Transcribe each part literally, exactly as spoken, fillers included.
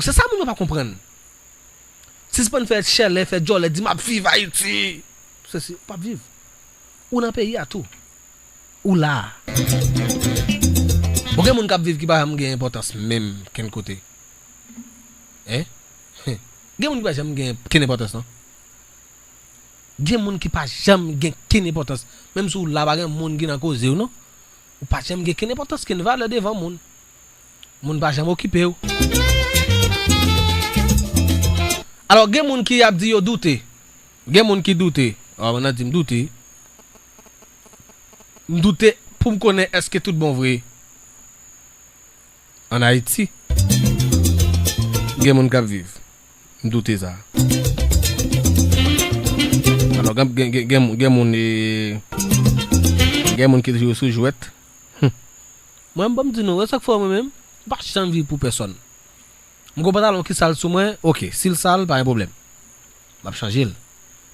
Se sa moun yo pa konprann. Sispann fè chèlè, fè djòlè, di m ap viv Ayiti. Se, se, ou p ap viv. Ou nan peyi a tou. Ou la a. Bon, gen moun k ap viv ki pa janm gen enpòtans menm kenn kote. Hein? Gen moun ki pa janm gen kenn enpòtans, non. Gen moun ki pa janm gen kenn enpòtans. Menm si w la, pa gen moun ki nan koze w, non. Ou pa janm gen kenn enpòtans, kenn valè devan moun. Moun pa janm okipe w. Alò, gen moun ki ap di yo doute. Gen moun ki doute. Ò, nan di m doute. M doute pou m konnen èske tout bon vre. Ann Ayiti, gen moun k ap viv. M doute sa. Alò, gen, gen, gen, gen, gen moun, e, gen moun ki toujou sou jwèt. Hum. Mwen, m ban m di nou, wè sa k fè mwen menm, m pa janm viv pou pèsòn. M gon pantalon ki sal sou mwen, oke, si l sal, pa gen pwoblèm. M ap chanje l.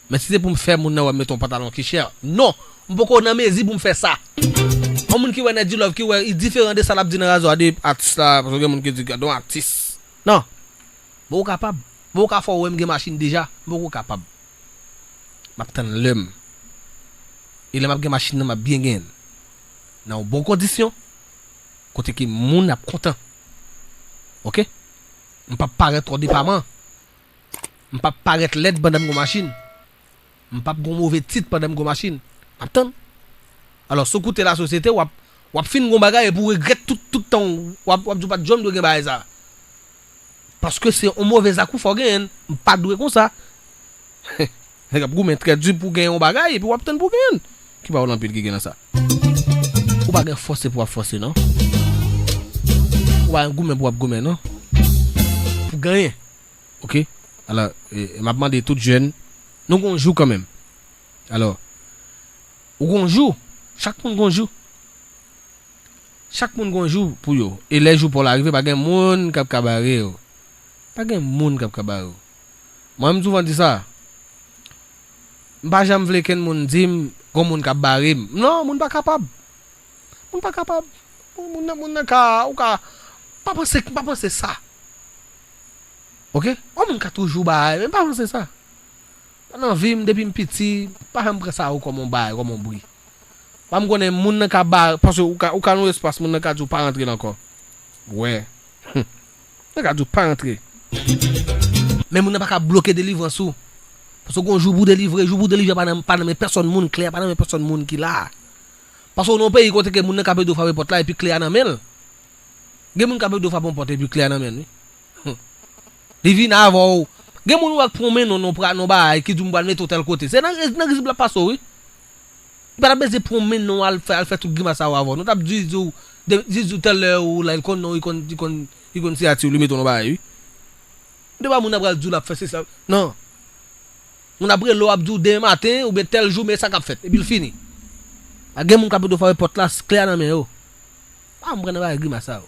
Men si se pou m fè moun nan wè m mete yon pantalon ki chè, non, m poko nan mezi pou m fè sa. Yon moun ki wè Nedjilove, ki wè li diferan de sa l ap di nan razo a de atis la, paske gen moun ki di, "Gade yon atis." Non. M poko kapab. M poko ka fè w wè m gen machin deja. M poko kapab. M ap tann lè m. E lè m ap gen machin nan, m ap byen genyen l. Nan yon bon kondisyon, kote ke moun ap kontan. Oke? M p ap parèt twò depaman. M p ap parèt lèd pandan m gon machin. M p ap gon move tit pandan m gon machin. M ap tann. Alò, si w koute lasosyete, w ap, w ap fin gon bagay epi w regrèt tout, tout tan w, w ap, w ap di w pa t janm dwe gen bagay sa. Paske se yon move zak ou fè w genyen l. M pa dwe konsa. Nèg ap goumen trè di pou genyen yon bagay, epi w ap tann pou genyen l. Ki pawòl anpil ki gen nan sa? Ou pa gen fòse pou w ap fòse, non. Ou pa gen goumen pou w ap goumen, non. Pou genyen. Oke? Alò, e, e, m ap mande tout jèn, nou gon jou kanmenm. Alò, ou gon jou. Chak moun gon jou. Chak moun gon jou pou yo. E lè jou pa w la rive, pa gen moun k ap ka bare w. Pa gen moun k ap ka bare w. Mwen, m souvan di sa. M pa janm vle kenn moun di m, gon moun k ap bare m. Non, moun pa kapab. Moun pa kapab. Moun, moun nan, moun nan ka, ou ka, pa panse, pa panse sa. Oke? Yon moun ka toujou bay, men pa panse sa. Nan vi m, depi m piti, pa janm pran sa yo kòm yon bay, kòm yon bri. Pa m konnen moun nan ka ba, paske ou ka, ou ka nan yon espas, moun nan ka di w pa rantre la ankò. Wè. Hum. Moun nan ka di w pa rantre. Men moun nan pa ka bloke delivrans ou. Paske gon jou pou w delivre, jou pou w delivre pa nan, pa nan men pèsòn moun, kle a pa nan men pèsòn moun ki la. Paske w nan yon peyi kote ke moun nan ka pede w frape pòt la epi kle a nan men l. Gen moun ka pede w frape yon pòt epi kle a nan men l, wi. Hum. Li vin avè w. Gen moun ou wè k pran men non, non, pra, non bagay, ki di w m pral mete w tèl kote. Se nan, nan rizib l ap pase w, wi. Li pa t ap bezwen pran men non al fè, al fè tout grimas sa yo avè w. Non, t ap di, di w, de, di, di w tèl lè ou la, li konn non, li konn, li konn, li konn siyati w, li mete w non bagay, wi. De pa moun ap pral di w l ap fè se sa. Non. Moun ap rele w, ap di w demen maten, oubyen tèl jou, men sa k ap fèt. Epi l fini. Pa gen moun k ap pede w frape pòt la, kle a nan men yo. Pa m pran nan bagay grimas sa yo.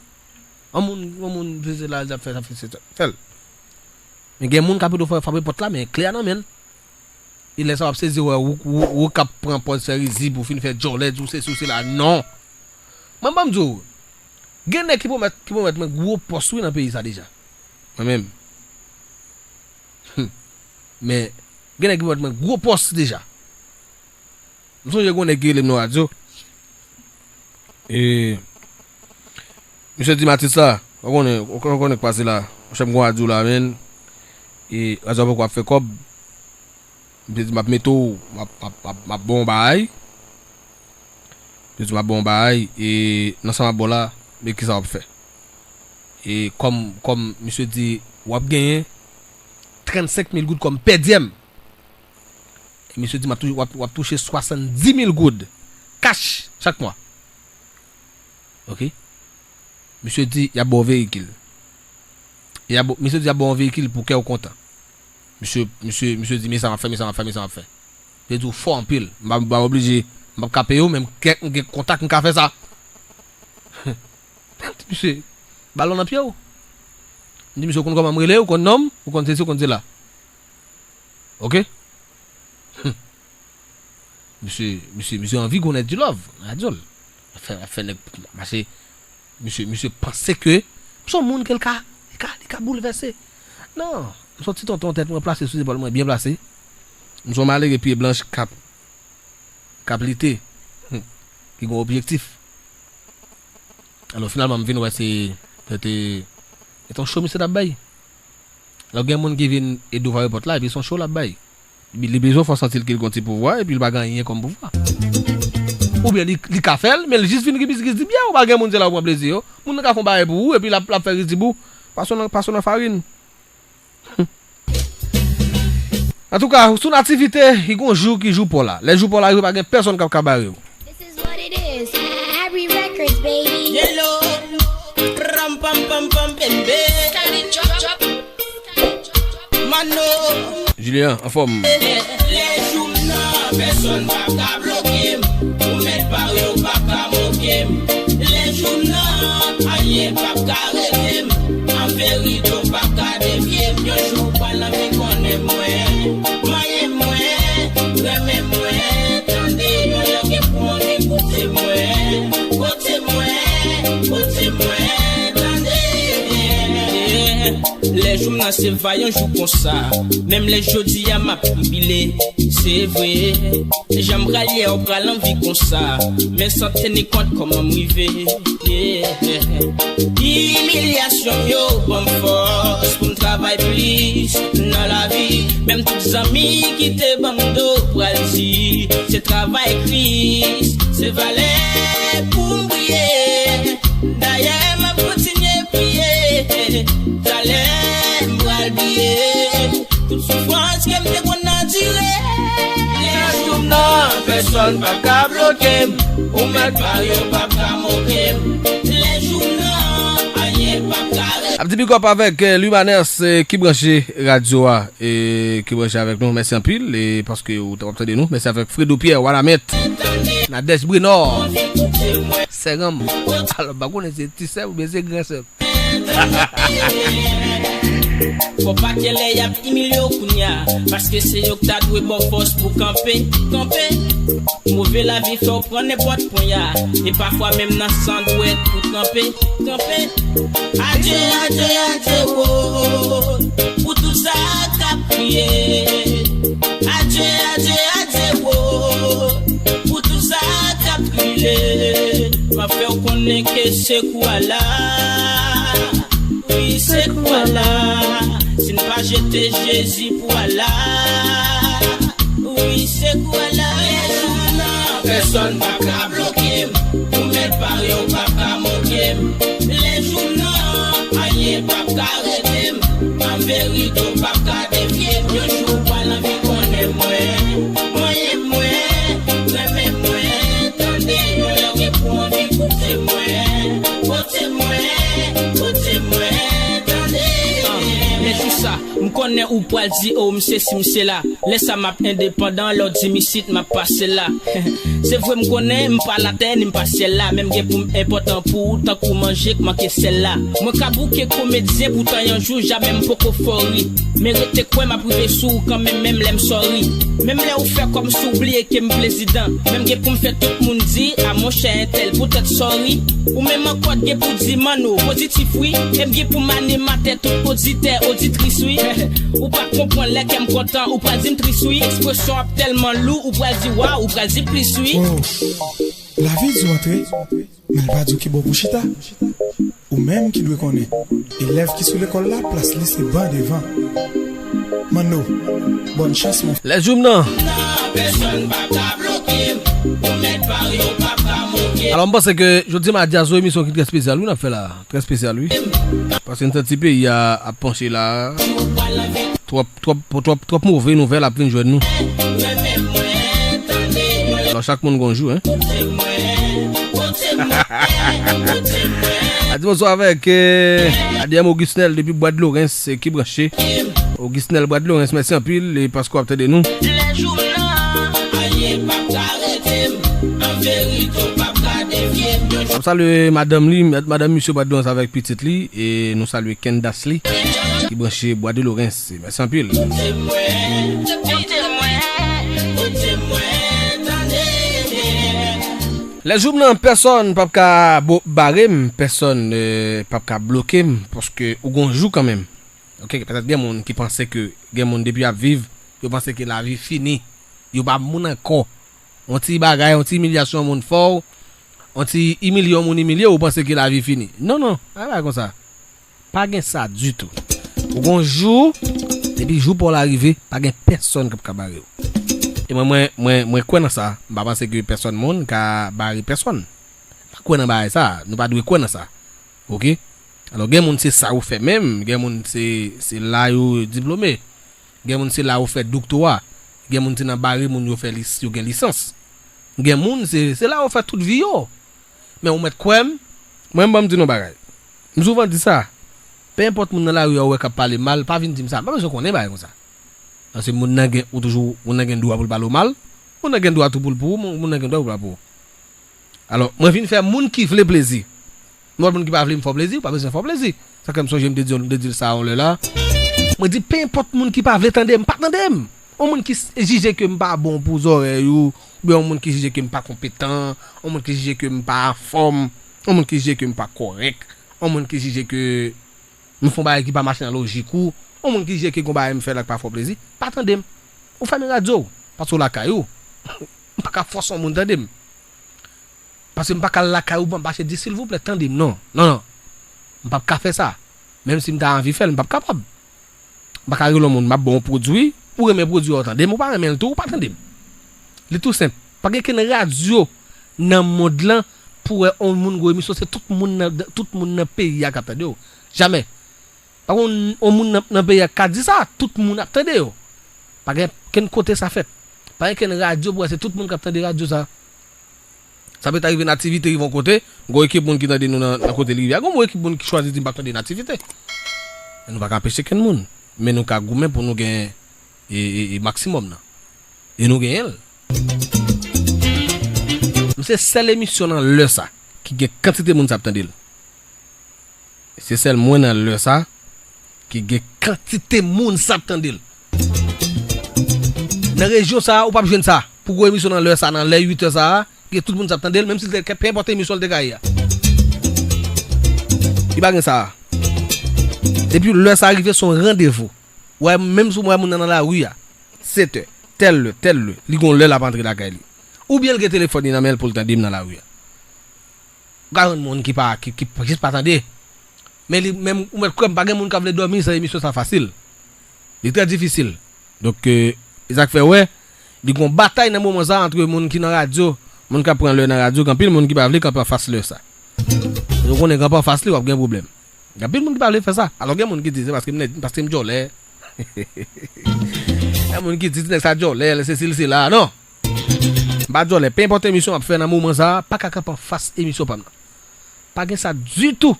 Yon moun, yon moun, se, se la, l ap fè sa, fè se sa, fè l. Men gen moun k ap pede w frape pòt la, men kle a nan men l. E lè sa w ap sezi wè ou, ou, ou k ap pran pòz fè rizib, ou fin fè djòlè, di w sesi, ou sela. Non. Mwen, ban m di w, gen nèg ki pwomèt, ki pwomèt mwen gwo pòs, wi, nan peyi sa deja. Mwen menm. Hum. Men, gen nèg ki pwomèt mwen gwo pòs deja. M sonje gen yon nèg ki rele m nan radyo. E, misye di m atis la, ou konnen, ou konnen k pase la. Monchè, m gon radyo la, menn. E, radyo a poko ap fè kòb. Misye di m ap mete w, m ap, m ap, m ap, m ap ba w yon bagay. Misye di m ap ba w yon bagay, e nan sa m ap ba w la, men kisa w ap fè. E kòm, kòm misye di, w ap genyen trannsenk mil goud kòm pèdyèm. E misye di, m ap touche, w ap, w ap touche swasanndis mil goud kach chak mwa. Oke? Misye di, y ap ba w veyikil. Y ap, misye di, y ap ba w yon veyikil pou kè w kontan. Misye, misye, misye di, men sa m ap fè, men sa m ap fè, men sa m ap fè. Misye di, w fò anpil. M pa, m pa oblije, m p ap ka peye w, men m gen, m gen kontak, m ka fè sa. M di misye, balon nan pye w. M di misye, ou konn kòman m rele, ou konn non m, ou konn sesi, ou konn sela. Oke? Hum. Misye, misye, misye anvi gon Nedjilove, radyo l. Fè, fè nèg mache. Misye, misye panse ke m se yon moun ke l ka Li ka, li ka boulvèse. Non, m se yon ti tonton, tèt mwen plase sou zepòl mwen, byen plase. M se yon malere pye blanch k ap, k ap lite, ki gen objektif. Alò, finalman, m vin wè se, se te, se te yon cho misye t ap bay. Lè gen moun ki vin e devwa repòt la, epi se yon cho l ap bay. Li, li bezwen fè w santi l ke l gen yon ti pouvwa, epi l pa gen anyen kòm pouvwa. Oubyen li, li ka fè l, men l jis vin ri pis ri di byen, ou pa gen moun se la ou pran plezi yo. Moun nan ka fè yon bagay pou ou, epi l ap, l ap fè ri di pou ou. Pase w nan, pase w nan farin. Antouka, sou nativite, li gon jou ki jou pa w la. Lè jou pa w la rive, pa gen pèsonn k ap ka bare w. This is what it is. Harry Records, baby. Yellow. Ram pam pam pam bembe. Mano. Julien, anfòm. Lè jou m nan, pèsonn p ap ka bloke m. Ou mèt pare, ou p ap ka moke m. Lè jou m nan, anyen p ap ka rete m. An verite, ou p ap ka devye m. Yon jou ou pral anvi konnen mwen. Manyen mwen, renmen mwen, tande yon lè gen pou anvi koute mwen. Koute mwen, koute mwen, tande. Lè jou m nan se va yon jou konsa. Menm lè jodi a m ap tribile, se vre. Jan m pral ye, ou pral anvi konsa. Men san teni kont kòman m rive. Yeah. Imilyasyon m yo ban m fòs pou m travay plis nan lavi. Menm tout zanmi ki te ban m do pral di, se travay Kris, se valè pou m priye. Dayè, m ap kontinye priye. Talè, m pral bliye tout soufrans ke m te konn andire. Lè jou m nan, pèsonn p ap ka bloke m. Ou mèt pare, ou p ap ka moke m. Lè jou m nan, anyen p ap ka re- Ap di big up avèk, eh, Lumanes, eh, ki branche radyo a, eh, ki branche avèk nou. Mèsi anpil, eh, paske ou t ap tande nou. Mèsi avèk Fredo Pierre, Wanament, Nadège Brenò, Sè Ranm. Alò, m pa konnen se ti sè oubyen se gran sè. Fò pa gen lè y ap imilye w kounya, paske se yo k ta dwe ba w fòs pou kanpe, kanpe. Move lavi fè w pran nenpòt ponya, e pafwa menm nan san dwèt pou kanpe, kanpe. Adye, adye, adye, wo, pou tout sa k ap kriye. Adye, adye, adye, wo, pou tout sa k ap kriye. M ap fè w konnen ke sekou a la. Wi, sekou a la. Si n pa jete Jezi pou a la. Wi, sekou a la. Lè jou m nan, pèsonn p ap ka bloke m. Ou mèt pare, ou p ap ka moke m. Lè jou m nan, anyen p ap ka rete m. An verite, ou p ap ka devye m. Yon jou ou pral anvi konnen mwen. Manyen mwen, renmen mwen, tande yon lè gen pou anvi koute mwen. Koute mwen, koute mwen, tande. Ah, men jou sa, m konnen ou pral di, oh, m sesi, m sela. Lè sa m ap endepandan, lè w di m isit, m ap pase la. Se vre m konnen m pa latè ni m pa syèl la, men m gen pou m enpòtan pou ou tankou manje k manke sèl la. Mwen ka bouke komedyen poutan yon jou jamè m poko fò ri. Men rete kwè m ap rive sou ou kanmenm menm lè m sòri. Menm lè ou fè kòmsi w bliye ke m prezidan. Men m gen pou m fè tout moun di, a monchè entèl poutèt sòri. Ou menm ankò t gen pou di manno, pozitif wi. E m gen pou m animatè tout oditè, oditris wi. Ou pa konprann lè kè m kontan, ou pral di m tris wi. Ekspresyon ap tèlman lou, ou pral di waw, ou pral di plis wi. Wow. Lavi di w antre, men l pa di w ki bò pou chita. Ou menm ki dwe konnen. Elèv ki sou lekòl la, plas li se ban devan. Manno, bòn chans, mon. Lè jou m nan. Pèsonn pa ka bloke m. Ou mèt pare, ou pa ka moke. Alò, m panse ke jodi a m a di a se yon emisyon ki trè espesyal, wi, n ap fè la. Trè espesyal, wi. Paske n santi peyi a ap panche la. Twòp, twòp, twòp, twòp move nouvèl ap vin jwenn nou. Alò, chak moun gon jou, en. A di bonswa avèk, eh, A D M Augusnel depi Bwa de Lorens, eh, ki branche. Augusnel Bwa de Lorens, mèsi anpil, eh, paske w ap tande nou. Lè jou m nan, anyen p ap ka rete m. An verite, w p ap ka devye m. N ap salye madanm li, mad-, madanm misye Bwa de Lorens avèk pitit li, e nou salye Kendas li, ki branche Bwa de Lorens. Mèsi anpil. Koute mwen, koute mwen, koute mwen, tande. Lè jou m nan, pèsonn p ap ka bo-, bare m, pèsonn, euh, p ap ka bloke m, paske ou gon jou kanmenm. Ok, petèt gen moun ki panse ke, gen moun depi y ap viv, yo panse ke lavi fini. Yo pa moun ankò. Yon ti bagay, yon ti imilyasyon yon moun fè w, yon ti imilye yon moun imilye w, ou panse ke lavi fini. Non, non, pa bagay konsa. Pa gen sa ditou. Ou gon jou, depi jou pa w la rive, pa gen pèsonn k ap ka bare w. E mwen, mwen, mwen, mwen kwè nan sa. M pa panse ke pèsonn moun ka bare pèsonn. M pa kwè nan bagay sa. Nou pa dwe kwè nan sa. Ok? Alò, gen moun se sa yo fè menm, gen moun se, se la yo diplome. Gen moun se la yo fè doktora. Gen moun se nan bare moun yo fè lis-, yo gen lisans. Gen moun se, se la yo fè tout vi yo. Men ou mèt kwè m, mwen, ban m di nou bagay. M souvan di sa. Pe enpòt moun nan lari a ou wè k ap pale m mal, pa vin di m sa. M pa bezwen konnen bagay konsa. Paske moun nan gen, ou toujou, moun nan gen dwa pou l pale w mal. Moun nan gen dwa tou pou l pou ou, moun, moun nan gen dwa pou l pa pou ou. Alò, mwen vin fè moun ki vle plezi. Nenpòt moun ki pa vle m fè w plezi, ou pa bezwen fè w plezi. Sa fè m sonje m te di, m te di l sa yon lè la. Mwen di, pe enpòt moun ki pa vle tande m, pa tande m. Yon moun ki s-, jije ke m pa bon pou zòrèy ou, oubyen yon moun ki jije ke m pa konpetan, yon moun ki jije ke m pa anfòm, yon moun ki jije ke m pa kòrèk, yon moun ki jije ke m fè yon bagay ki pa mache nan lojik ou, yon moun ki jije ke gon bagay m fè la k pa fè w plezi, pa tande m. Ou fèmen radyo w, pase w lakay ou. M pa ka fòse yon moun tande m. Paske m pa ka al lakay ou pou m mache di, silvouplè, tande m, non. Non, non. M p ap ka fè sa. Menm si m ta anvi fè l, m p ap kapab. M pa ka rele yon moun, m ap ba w yon pwodui, ou renmen pwodui a, ou tande m, ou pa renmen l tou, ou pa tande m. Li tou senp. Pa gen kenn radyo nan mond lan pou wè yon moun gwo emisyon, se tout moun nan, tout moun nan peyi a k ap tande w. Jamè. Pa gen yon, yon moun nan, nan peyi a k ka di sa, tout moun ap tande yo. Pa gen kenn kote sa fèt. Pa gen kenn radyo pou wè se tout moun k ap tande radyo sa. Sa pete rive Nativite rive yon kote, gon ekip moun ki tande nou nan, nan kote li rive a, gon bon ekip moun ki chwazi di m p ap tande Nativite. Men nou pa ka anpeche kenn moun. Men nou ka goumen pou nou gen e, e, e maksimòm nan. E nou genyen l. M se sèl emisyon nan lè sa ki gen kantite moun sa ap tande l. Se sèl mwen nan lè sa ki gen kantite moun sa ap tande l. Nan rejyon sa a, ou p ap jwenn sa. Pou gwo emisyon nan lè sa, nan lè uit è sa a, gen tout moun sa ap tande l, menm si l te, pe enpòt emisyon l te ka ye a. Li pa gen sa a. Depi lè sa a rive, se yon randevou. Ou wè, menm si w wè moun nan nan lari a, sèt è, tèl lè, tèl lè, li gon lè l ap antre lakay li. Oubyen l gen telefòn li nan men l pou l tande m nan lari a. Ou ka jwenn moun ki pa, ki, ki jis pa tande. Men li, menm, ou mèt kwè m, pa gen moun k ap vle dòmi san emisyon sa fasil. Li trè difisil. Donk, euh, e sa k fè, wè, li gon batay nan moman sa antre moun ki nan radyo, moun k ap pran lè nan radyo, gen anpil moun ki pa vle kanpe anfas lè sa. Yo konnen kanpe anfas li, w ap gen pwoblèm. Gen anpil moun ki pa vle fè sa. Alò, gen moun ki di, se paske m nèg, paske m djòlè. Gen moun ki di, ti nèg sa djòlè, se sesi, se la. Non! M pa djòlè. Pe enpòt emisyon m ap fè nan moman sa a, pa ka kanpe anfas emisyon pa m nan. Pa gen sa ditou.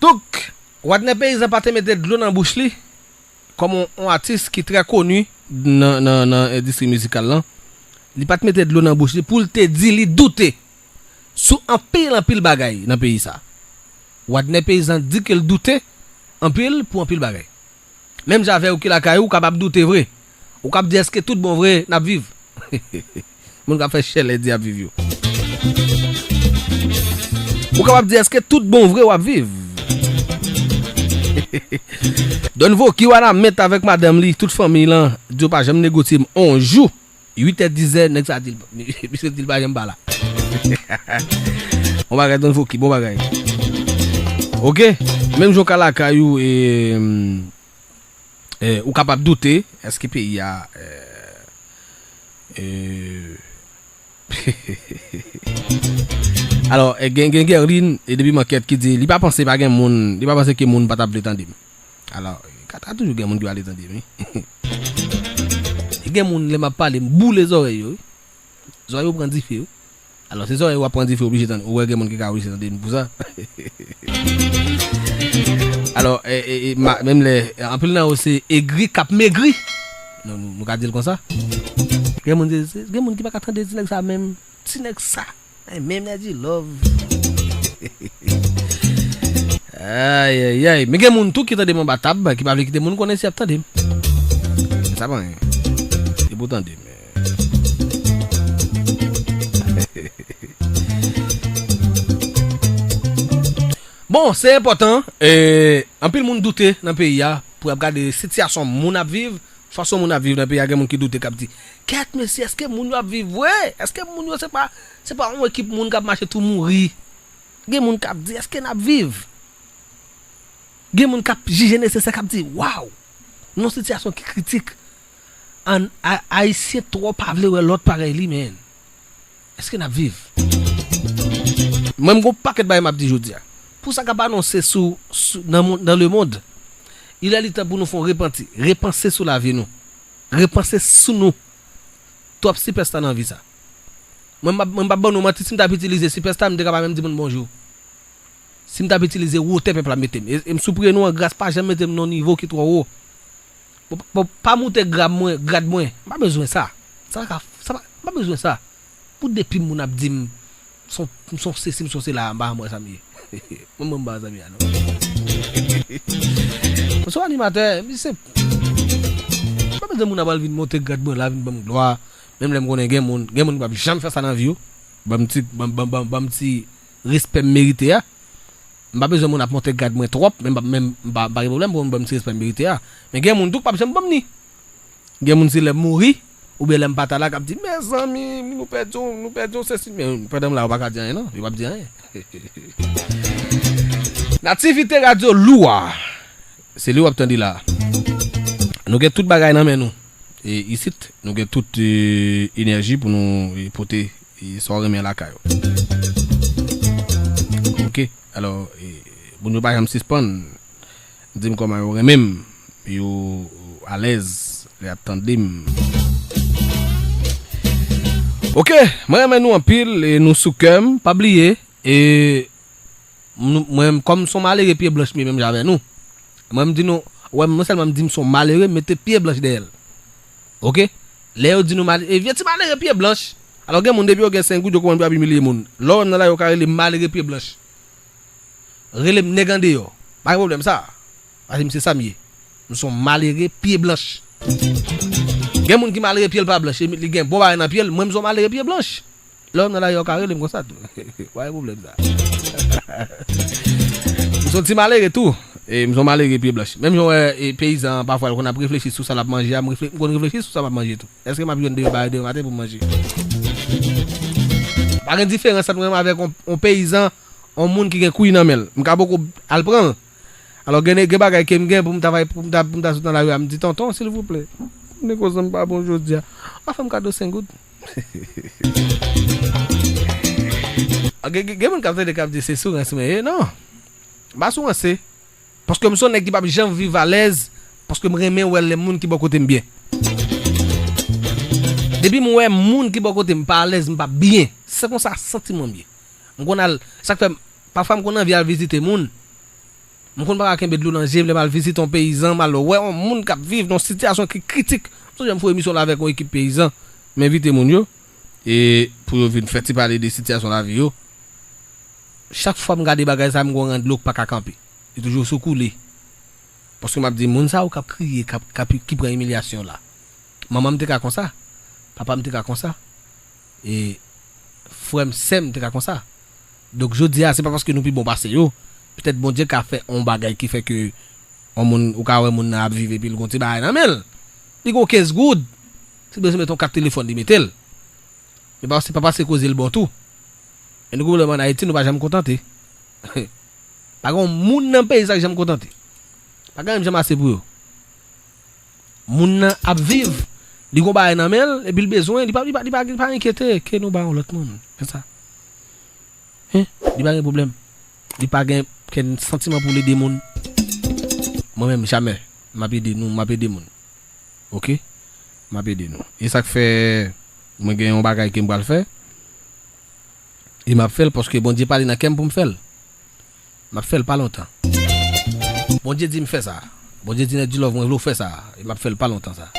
Donk, Wadner Paysan pa te mete dlo nan bouch li, kòm yon, yon atis ki trè koni nan, nan, nan endistri mizikal lan. Li pa t mete dlo nan bouch li pou l te di li doute sou anpil, anpil bagay nan peyi sa. Wadner Paysan di ke l doute anpil pou anpil bagay. Menm jan avè ou ki lakay ou, ou kapab doute vre. Ou kab di, èske tout bon vre n ap viv? Moun k ap fè chèlè di y ap viv yo. Ou kapab di, èske tout bon vre w ap viv? Don Voki Wanament avèk madanm li, tout fanmi lan, di yo pa janm negosye m on jou. Uit è, diz è, nèg sa di l, misye di l pa janm pa la. Bon bagay, Don Voki, bon bagay. Ok, menm jan w ka lakay ou, e, e, ou kapab doute, èske peyi a, e, e, alò, e, gen, gen Guerline, e, depi Mankèt ki di, li pa panse pa gen moun, li pa panse ke moun pa t ap vle tande m. Alò, ka, ka toujou gen moun ki pa vle tande m, wi. Gen moun, lè m ap pale, m boule zòrèy yo, wi. Zòrèy yo pran dife, wi. Alò, se zòrèy w ap pran dife, oblije tande. Ou wè gen moun ki ka oblije tande m pou sa. Alò, e, e, e, ma, menm lè, anpil nan yo se egri k ap megri. Nou, nou, nou ka di l konsa. Gen moun, se, se, gen moun ki pa ka tande ti nèg sa menm. Ti nèg sa. Ay, menm nèg di love. Ay, ay, ay. Men gen moun tou ki tande m anba tab, ki pa vle kite moun konnen si y ap tande m. Men sa pa anyen. Se pou tande m. Bon, se enpòtan. E, anpil moun doute nan peyi a pou y ap gade sitiyasyon moun ap viv, fason moun ap viv nan peyi a. Gen moun ki doute, k ap di, "Kèt, mesye, èske moun yo ap viv vre? Èske moun yo se pa, se pa yon ekip moun k ap mache tou mouri?" Gen moun k ap di, "Èske n ap viv?" Gen moun k ap jije nesesè, k ap di, "Waw, nan yon sitiyasyon ki kritik, an, a, Ayisyen twò pa vle wè lòt parèy li, men èske n ap viv?" Mwen, m gon pakèt bagay m ap di jodi a. Pou sa k ap anonse sou, sou, nan, mon- nan lemond, il est le temps pou nou fè yon repanti, repanse sou lavi nou, repanse sou nou. Twòp sipèsta nan vi sa. Mwen, m p ap, mwen, m p ap ban nou manti, si m t ap itilize sipèsta, m te ka pa menm di moun bonjou. Si m t ap itilize wotè pèp la mete m. E, e m sipriye nou an gras, pa janm mete m nan yon nivo ki twò wo. Bon, bon, pa moute grad mwen, grad mwen. M pa bezwen sa. Sa ka, sa pa, m pa bezwen sa. Pou depi moun ap di m, son, m son sesi, m son sela, m pa janm wè sa m ye. Mwen, mwen, m pa sa m ye a, non. M son animatè, m se, m pa bezwen moun ap al vin monte grad mwen la, vin ban m glwa. Menm lè m konnen gen moun, gen moun ki p ap janm fè sa nan vi yo. Ban m ti, ban, ban, ban, ban m ti respè m merite a. M pa bezwen moun ap monte grad mwen twòp, men m pa, men m pa, m pa gen pwoblèm pou moun ban m ti respè m merite a. Men gen moun tou k p ap janm ban m ni. Gen moun se lè m mouri, oubyen lè m pa ta la, k ap di, "Mezanmi, nou pèdi w, nou pèdi w, sesi." Men pandan m la, yo pa ka di anyen, non. Yo p ap di anyen. Nativite Radio Lou a. Se li w ap tande la. Nou gen tout bagay nan men nou. E isit, nou gen tout, e, enèji pou nou, e, pote, e, sa w renmen lakay ou. Ok, alò, e, moun yo pa janm sispann di m kòman yo renmen m, yo alèz lè y ap tande m. Ok, mwen renmen nou anpil, e nou sou kè m, pa bliye, e Nou, mwen, kòm m se yon malere pye blanch, m ye menm jan avè nou. Mwen, m di nou, wè, non sèlman m di m se yon malere, m mete pye blanch dèyè l. Ok? Lè yo di nou malere, e vye ti malere pye blanch. Alò, gen moun, depi yo gen senk goud, yo konprann yo ap imilye moun. Lè w wè m nan lari, yo ka rele m malere pye blanch. Rele m nèg andeyò. Pa gen pwoblèm sa. Paske m se sa m ye. M se yon malere pye blanch. Gen moun ki malere pye l pa blanch, e li gen bon bagay nan pye l, mwen m se yon malere pye blanch. Lè w nan lari a, w ka rele m konsa tou. Pa gen pwoblèm sa. M se yon ti malere tou. E m se yon malere pye blanch. Menm jan w wè, e, peyizan an, pafwa, l konn ap reflechi sou sa l ap manje a, m refle- m konn reflechi sou sa m ap manje tou. Èske m ap jwenn de bagay demen maten pou m manje? Pa gen diferans ant mwen avèk yon, yon peyizan, yon moun ki gen kouy nan men l. M ka poko al pran l. Alò, gen, gen bagay ke m gen pou m ta, pou m ta, pou m ta sot nan lari a, m di, "Tonton, silvouplè, m konnen koze m pa bon jodi a. W a fè m kado senk goud?" Gen, gen, gen moun k ap tande k ap di, "Se sou rans mwen ye." Non. M pa sou ranse. Paske m se yon nèg ki p ap janm viv alèz, paske m renmen wè lè moun ki bò kote m byen. Depi m wè moun ki bò kote m pa alèz, m p ap byen. Se konsa santi mwen m ye. M konn al, sa k fè m, pafwa m konn anvi al vizite moun. M konn pa ka kenbe dlo nan je m lè m al vizite yon peyizan, m al wè yon moun k ap viv nan yon sitiyasyon ki kritik. M sonje m fè yon emisyon la avèk yon ekip peyizan, m envite moun yo, e pou yo vin fè ti pale de sitiyasyon lavi yo. Chak fwa m gade bagay sa, m gon rann dlo k pa ka kanpe. Li toujou sou koule. Paske m ap di, moun sa yo k ap kriye, k ap, k ap, ki pran imilyasyon la. Manman m te ka konsa, papa m te ka konsa, e frè m, sè m te ka konsa. Donk, jodi a, se pa paske nou pi bon pase yo. Petèt Bondye ka fè yon bagay ki fè ke yon moun, ou ka wè moun nan ap viv epi l gon ti bagay nan men l. Li gon kenz goud. Si l bezwen mete yon kat telefòn, li mete l. Men pa, se pa paske koze l bon tou. E nou gen pwoblèm ann Ayiti, nou pa janm kontante. Pa gen yon moun nan peyi sa ki janm kontante. Pa gen anyen ki janm ase pou yo. Moun nan ap viv, li gon bagay nan men l, epi l bezwen, li pa, li pa, li pa, li pa enkyete ke nou ba yon lòt moun. Se sa. Hein? Li pa gen pwoblèm. Li pa gen kenn santiman pou l ede moun. Mwen menm, jamè. M ap ede nou, m ap ede moun. Ok? M ap ede nou. E sa k fè mwen gen yon bagay ke m pral fè. E m ap fè l paske Bondye pale nan kè m pou m fè l. M ap fè l pa lontan. Bondye di m fè sa. Bondye di Nèt di Love, mwen vle w fè sa. E m ap fè l pa lontan sa.